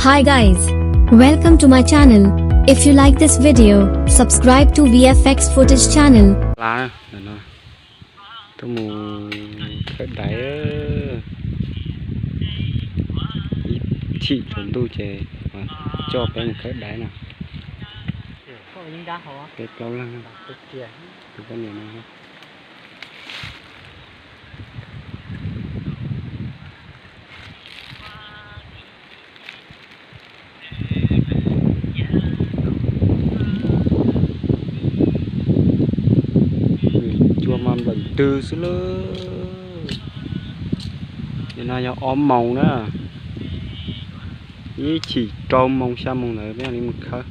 Hi guys, welcome to my channel. If you like this video, subscribe to V F X Footage channel. Lab no, tuaj mus khawb daiv, ib chim tsaus ntuj ces coj peb mus khawb daiv no. Peb plaub leeg, tus poj niam no. Cua mas nplawm ntws xwb lawm. Nim no yog ob moos na, ib chim rau moos xya moos ntawd peb li mus khawb.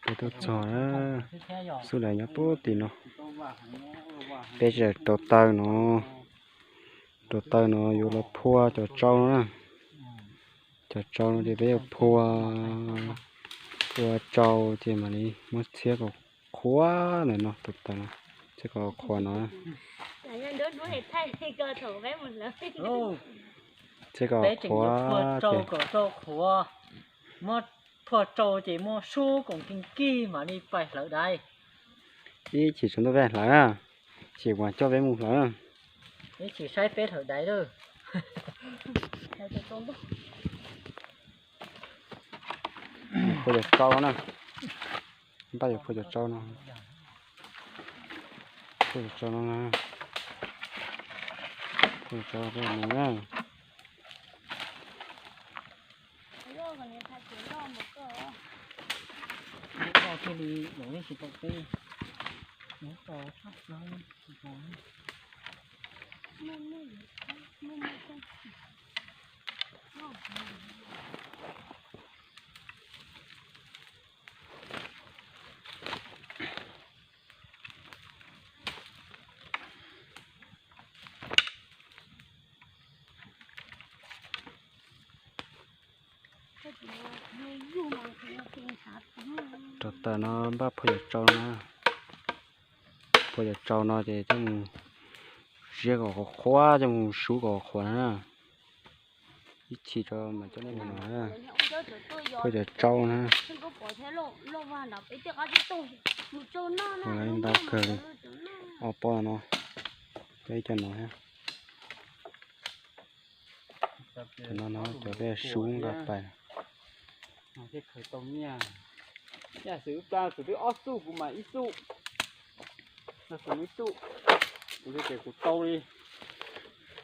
Peb tuaj txog, xub dais nyob puag tim no. Peb tseem rauv taws no, rauv taws no yuav los phua cov tsau no na. Cov tsau no ces peb yuav phua, phua tsau ces mam li muab txhiab kom qhuav ntawm no, rauv taws no, txhiab kom qhuav no. Txhiab kom qhuav ces muab phua tsau ces muab sub koom kig kig mam li pais hlawv daiv. Ib chim tsaus ntuj peb hlawv na, chim kuv coj peb mus hlawv na. Ib chim saib peb hlawv daiv lawm. Phua cov tsau na, npaj yuav phua cov tsau no, phua cov tsau no, phua cov tsau no na. Rauv taws no npaj phua cov tsau na. Phua cov tsau no ces coj mus ziab kom qhuav qhuav, coj mus sub kom qhuav na. Ib chim rau mam coj nej mus no. Phua cov tsau na. Ua ntau kawg li, ob pob no, coj ib co no thiab. Cov no no cov peb sub nqa pais. Yam xwm pla xwm twb ob xuj kuv mam ib xuj, ib xuj, kuv li ces kuv tau li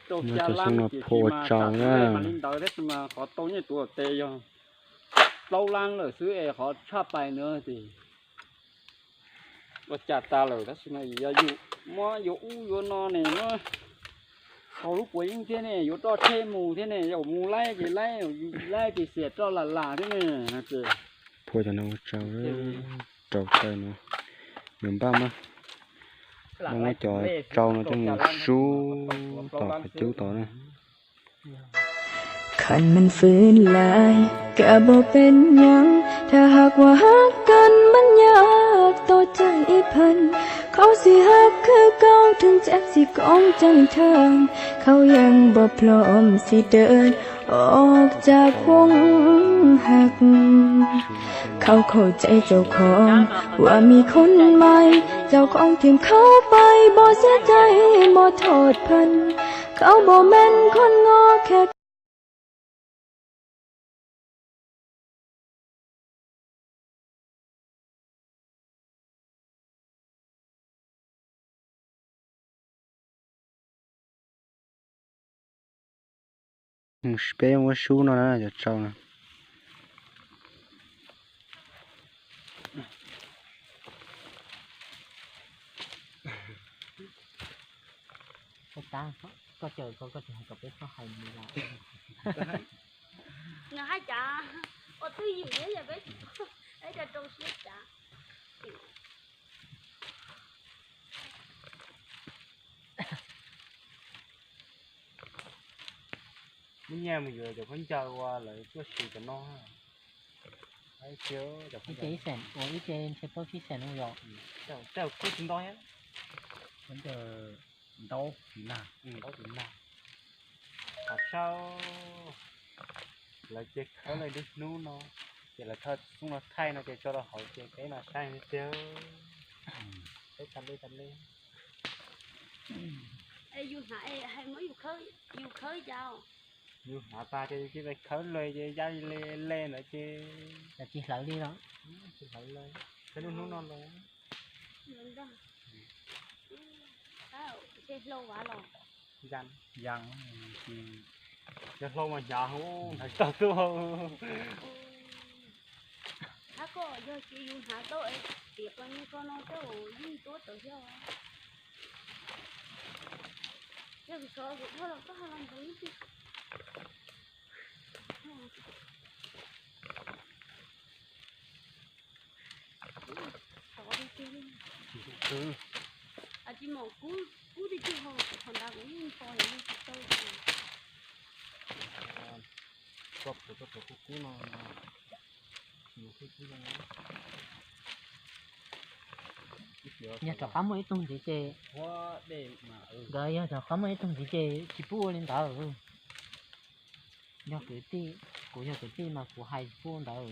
rau xya lab ces phua tsau na. Mas li ntawd tab sis mas qhov tau nyiaj tuav tes yog plaub lab lawm xwb es qhov tshaj pais na ces ua cas tas lawm tab sis mas yog yus muab yuav ub yuav no ne, muab haus lub puav yeeb thiab ne, yuav roj tsheb mus thiab ne, yog mus laib ces laib, laib ces xiam roj lam lam thiab ne. Phua cov no ua tsau, rauv taws no, yuav npaj muab, muab cov tsau no coj mus sub tom qhov cub tod na. Khan man fwm lais kav pom peb nyav, thab hab ua hab kan mab nyab tau caij ib phan, khaub xis hab khwb kaub rheev txeeb xis koob caij thaj, khaub yeej pom plom xis dawm ob cag koob hab, khaub khaum caij tsaus khoob ua mi khoob mais, tsaus khoob thim khaub pais pom xia caij mos thoj phan, khaub pom meej khoob ngob kha. Peb muab sub no na cov tsau no. Nws hais cas ua twj ywm thiab yog peb tsis paub, peb cov rau siab cas. Muab nyiaj mus yuav cov khaub ncaws uas lawv tuaj siv cov no. Ib ce ib xees, ua ib ce ntshe plaub tsib xees no yom. Tej kuj tsis ntau thiab. Ntau tsis nag, ntau tsis nag. Hauv saub, lawv ces khawb lawm ib hnub no, ces lawv thaij xub no thaij no ces tso rau hauv ces peb no saib tiag. Peb tas li tas li. Yus hnav hais muab yus khawb, yus khawb cas? Yus hnav tas ces yus cia li khawb le ces ya le le ntawd ces tsis hlawv li los. Tsis hlawv li, khawb hnub no los. Ces hlau vas los? Yan, yog hlau mas hnyav hauv ntawd tag tuaj. Hab koj yog ces yus hnav tau es tias qhov no koj no tej yeej tuab tawm thiab. Yog kuv sov kuv dhau los koj ho los ntawd ib pliag. Sov tiag tiag li. Tsis mom kub, kub tiag tiag ho, qhov ntawd kuv yeej npog yog tsis tau. Koj phuav koj phuav kub kub no. Yog rov qab muaj ib tug ntxiv ces, nkawd yog rov qab muaj ib tug ntxiv ces tsis pub ua li ntawd. Yog kwv tij, kuv yog kwv tij mas kuv hais tsis pub ua ntawd.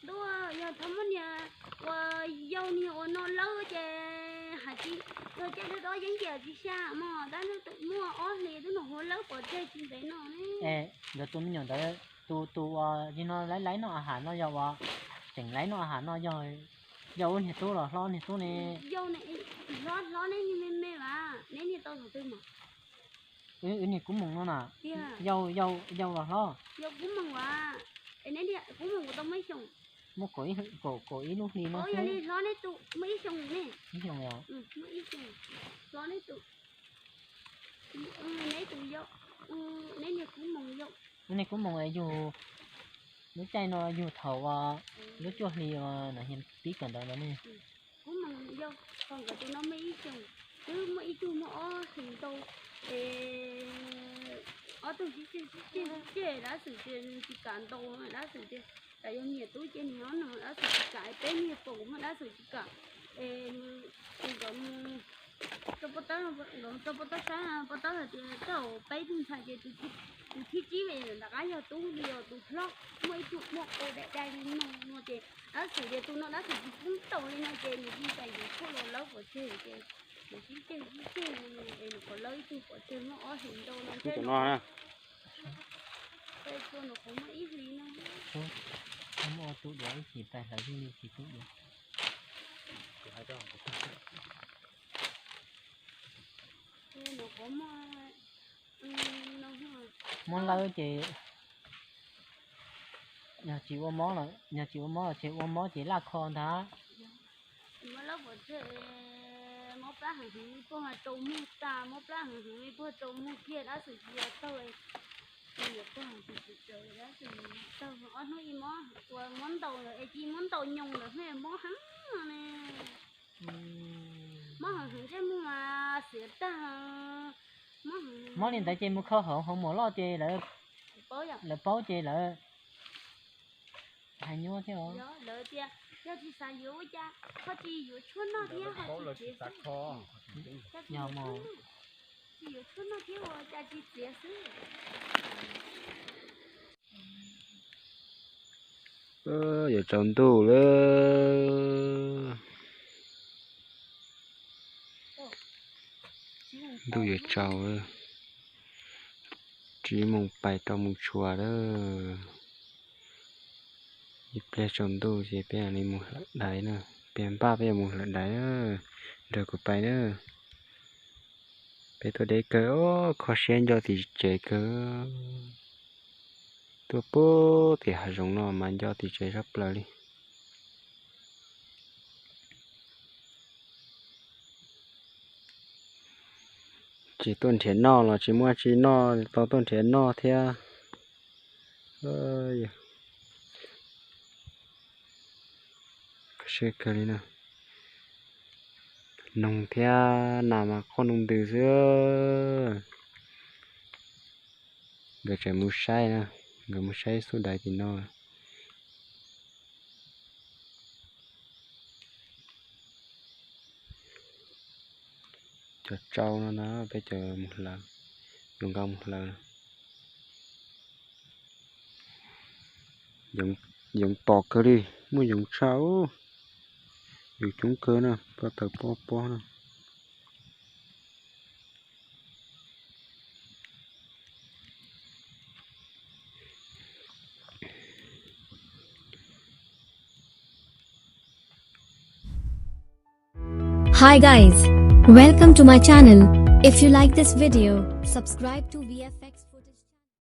Ntuj, yog thaum muaj niag ua yau niag ua no lawm ces hais tsis, yog caij dab dob yeeb yam tsis xya mog, dab neeg muaj ob hlis twb nws ua lawm pov tseg tsis ntev no ne. Nkawd tus me nyuam ntawd, tus, tus uas yig no laib laib noj a has no yog uas tseem laib noj a has no yog, yog ua niag tub los hlob niag tub ne? Yau, hlob hlob neb niag me me vas, neb niag tau thaum twg mas? Wb niag Kub Moos no na. Yau, yau, yau los hlob? Yau Kub Moos vas, es neb niag Kub Moos kuv tau muaj ib xyoos. Muaj kaum ib lub hli no. Yog li hlob neb tus muaj ib xyoos ne. Ib xyoos os. Muaj ib xyoos. Hlob neb tus, neb tus yau, neb niag Kub Moos yau. Wb niag Kub Moos yug, lub caij no yug thaum uas lub cuaj hli uas no pib kawm ntawv ntawd ne. Kub Moos yau, ho nkawd tus no muaj ib xyoos, twb muaj ib tug muaj ob hlis ntau, es ob tug sib tseg sib tseg sib tseg, dab xwm tias nws tsis kam ntaus, dab xwm tias tas yog niam tub ces nws nyob no, dab xwm tsis kam peb niag paum, dab xwm tsis kam, es nws, nkawd mus rau pov tawb, nkawd mus rau pov tawb sab, pov tawb hais tias tau peb tug ntxhais ces tus thib tsib ve rov qab yog tub li os, tus hlob muaj ib tug muaj qau dai dai li no no ces dab xwm tias tus no dab xwm tsis pub ntaus li no ces nws cia li yuav tshuaj los lawb pov tseg ces nws sib ceg sib ceg es nws qhov lawb ib tug pov tseg muaj ob hlis ntau no thiab. Tua nws qhov muaj ib hlis no. Muaj tus duav ib chim pais hlawv li tsis tub duav. Muab lawb ces yog tsis ua mob lawm, yog tsis ua mob lawm ces ua mob ces laj kho ntag. Muab lawb pov tseg, mob plab heev heev li puag rau muag tas, mob plab heev heev li puag rau muag kiag, dab xwm tsis yog tawg, yog puag heev tsis tawg, dab xwm tawg ob hnub ib mob, ua mob ntaus lawm es cia mob ntaus nyoos lawm hnub mob heev ne. Mob heev heev ntsej muag mas xiav tag. Mob li ntawd ces mus kho hauv hauv mos loj ces lawv paub ces lawv hais nyuaj thiab os. Lawv tias yog tsis xav yuav ua cas, koj tsis yuav tshuaj noj thiab ho tsis txiav xwb. Yog mus, tsis yuav tshuaj noj thiab ua cas tsis txiav xwb. Yuav tsaus ntuj lawm. Ntuj yuav tsaus lawm. Tsib moos pais rau moos tshuav lawm. Ib pliag tsaus ntuj ces peb mam li mus hlawv daiv na. Peb npaj peb yuav mus hlawv daiv na. Nrog kuv pais na. Peb tuaj deb kawg, kho siab nco tim tsev kawg. Tuaj puag tim hav zoov no mas nco tim tsev tshaj plaws li. Tsis tuaj nrhiav noj los tsis muaj tsi noj, tau tuaj nrhiav noj thiab. Kho siab kawg li na. Noog thiab nas mas qoj noog ntws xwb. Nkawd tseem mus saib na, nkawd mus saib xub daiv tim no. Cov tsau no na peb cov mus hlawv. Zoo nkauj mus hlawv. Yoov pom kawg li, muaj yoov tshaj, yoov coob kawg na, pob tawg pob pob na. Hi guys, welcome to my channel. If you like this video, subscribe to V F X.